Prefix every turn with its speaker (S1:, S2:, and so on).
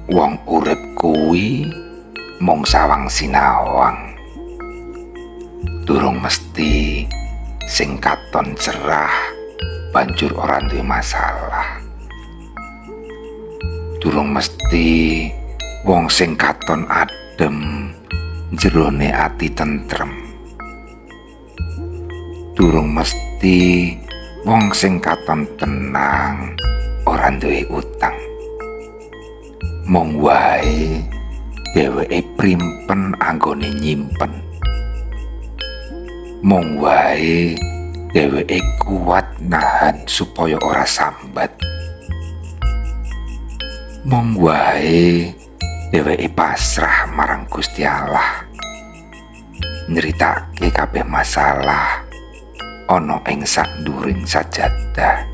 S1: Wong urip kuwi mung sawang sinawang. Durung mesti sing katon cerah banjur ora duwe masalah. Durung mesti wong sing katon adem jerone ati tentrem. Durung mesti wong sing katon tenang ora duwe utang. Mung wae dheweke primpen anggone nyimpen. Mung wae dheweke kuat nahan supaya ora sambat. Mung wae dheweke pasrah marang Gusti Allah. Nyritake kabeh masalah ana ing saknduwuring sajadah.